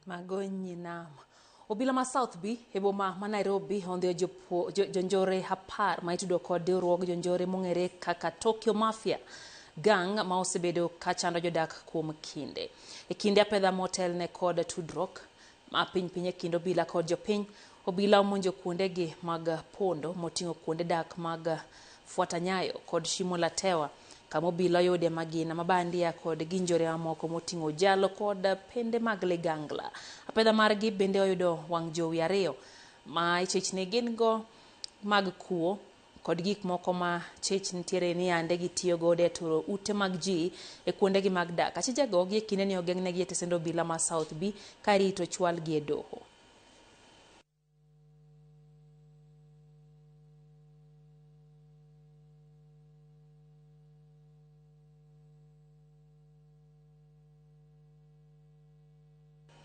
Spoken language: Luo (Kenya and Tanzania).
Mago nyinam. Obila ma South B e boma ma Nairobi ondhiyo jonjore 10 ma itudo kod riwruog jonjore mong'ere kaka Tokyo Mafia Gang ma osebedo ka chando jodak kuom kinde. E kinde apedha motelne kod tudruok ma piny piny e kind obila kod jopiny, obila omonjo kuondegi mag pondo moting'o kuonde dak mag Fuata Nyayo kod Shimo la Tewa kama obila oyude magina mabandia kod ginjore mamoko moting'o ojalo kod pende mag ligangla. Apedha margi bende oyudo wang' jowi 2 ma ichich ni gin go mag kuo kod gik moko ma chich nitiere ni yande gitiyo godo e turo ute mag ji e kuondegi mag dak. Achije go gie kindeni ogeng'negi e tesend obila ma South B ka irito chwalgi e doho.